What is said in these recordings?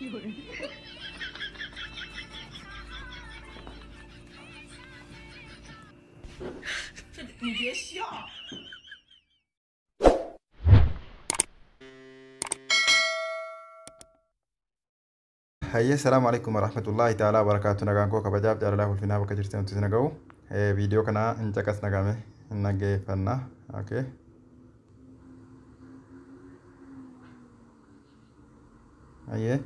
这你别笑。 Hayyee, salaamu alaikum warahmatullahi ta'ala wabarakaatu. Nagaan koo kabajaaf jaalalaa ulfinaa bakka jirtan isin ga'u. Viidiyoo kana hin caqas nagame hin dhaggeeffanna. Okay. Hayyee.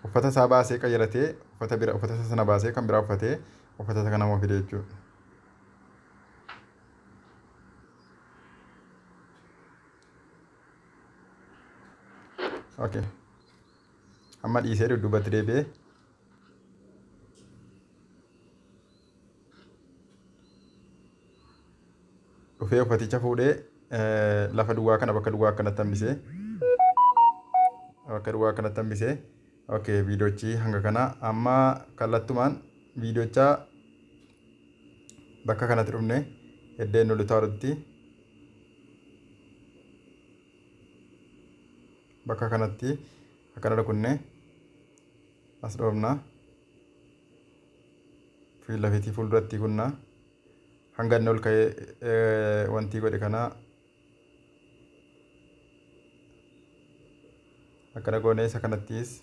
Uffata isaa baasee qayyaratee, uffata bira, uffata isa sana baasee kan biraa uffatee, uffata isa kana immoo fide jechuudha. Okay. Amma dhiisee dudduubatti deebi'ee dhufee uffaticha fuudhee lafa duwwaa kana bakka duwwaa akkanatti hambisee, bakka duwwaa akkanatti hambisee. Okay, viidiyoochi hanga kana. Amma kallattumaan viidiyoocha bakka kanatti dhufne eddeen nu lutaarutti bakka kanatti akkana rukunne as dhoofna, fi lafiitii fuulduratti kunna hanga inni ol ka'ee wantii godhe kana akkana goone. Isa kanattis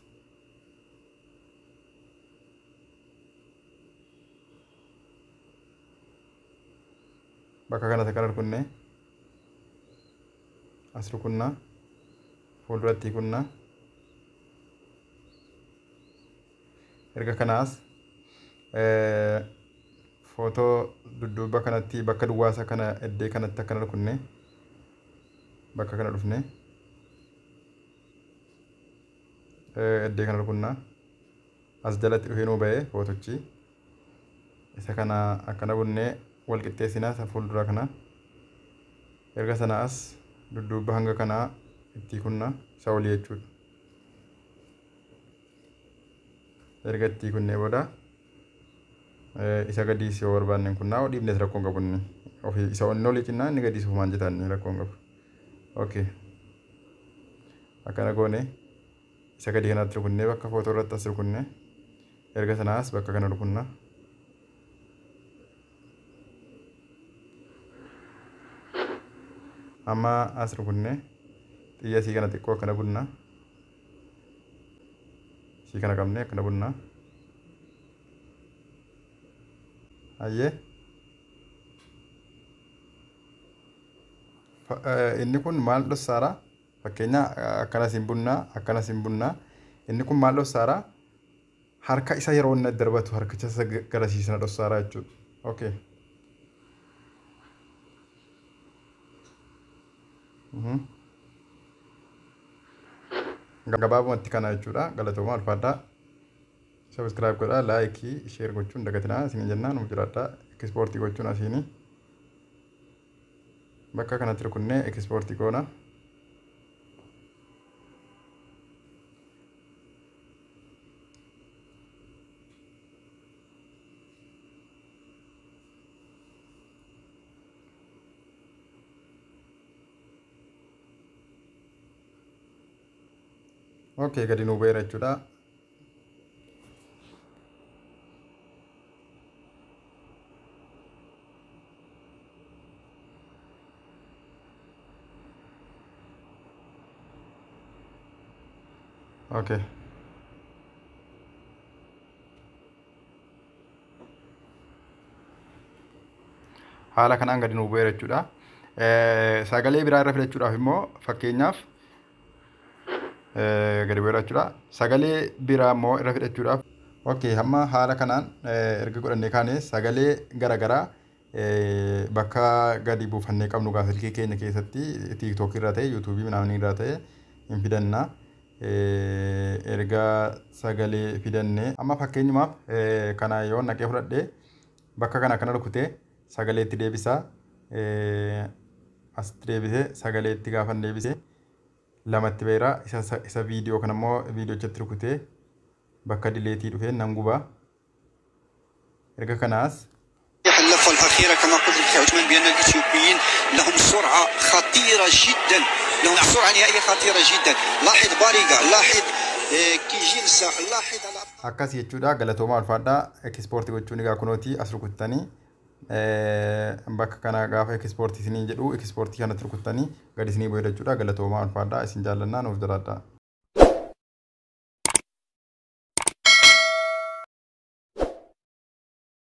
bakka kanatti akkana rukunne as rukunna, fuulduratti kunna. Erga kanaas footoo dudduuba kanatti bakka duwwaasa kana iddee kanatti akkana rukunne, bakka kana dhufne iddee kana rukunna, as jalatti dhufee nuu ba'ee footochi isa kana akkana bunnee wal qixxeessinaa isa fuuldura kana. Erga sana as dudduuba hanga kanaa itti kunna, isa olii jechuudha. Erga itti kunnee booda isa gadiis yoo barbaanne kunnaa, dhiibnes rakkoo hin qabu, inni ofii isa inni olii cinnaa, inni gadiis ofumaan jitaan inni rakkoo hin qabu. Okay. Akkana goone, isa gadii kanatti rukunnee bakka footoo irratti as rukunne. Erga sanaas bakka kana rukunna. Amma as rukunne xiyya isii kana xiqqoo akkana bunna. Isii kana qabnee akkana bunna. Hayyee. Inni kun maal dhossaara? Fakkeenya akkana siin bunnaa, akkana siin bunnaa. Inni kun maal dhossaara? Harka isa yeroo inni darbatu harkicha isa garasiisana dhossaara jechuudha. Okay. Gabaabumatti kana jechuudha. Galatooma, alfaadhaa. Subscribe godhaa, like, share gochuun dagatinaa isin jennaan, nuuf jiraadhaa. Export gochuun asiini. Bakka kanatti rukunnee export goona. Okay, gadi nuu ba'eera jechuudha. Okay. Haala kanaan gadi nuu bu'eera jechuudha. Sagalee biraa irra filachuudhaaf immoo fakkeenyaaf gadi bu'eera jechuudha. Sagalee biraa immoo irra filachuudhaaf, okay, hamma haala kanaan erga godhannee kaane, sagalee garaagaraa bakka gadi buufannee qabnu gaa silkii keenya keessatti TikTok irraa ta'e, YouTube namni irraa ta'e hin fidanna. Erga sagalee fidannee, amma fakkeenyumaaf kana yoo naqee fudhadhee bakka kana akkana rukutee sagalee itti deebisaa, asitti deebisee sagalee itti gaafan deebisee lamatti beera. Isa viidiyoo kana immoo viidiyoochatti rukutee bakka delete dhufee nan gubaa. Erga kanaas اللفة الأخيرة كما قلت لك عثمان بأن الإثيوبيين لهم سرعة خطيرة جدا، لهم سرعة نهائية خطيرة جدا. لاحظ باريغا، لاحظ كيجيلسا، لاحظ على Akkas jechuudha. Galatoomaa, ulfaadhaa. Export gochuun egaa kunooti as rukuttanii bakka kana gaafa export isinii jedhu export kanatti rukuttanii gadi isinii bu'e jechuudha. Galatoomaa, ulfaadhaa. Isin jaallannaa, nuuf jiraadhaa.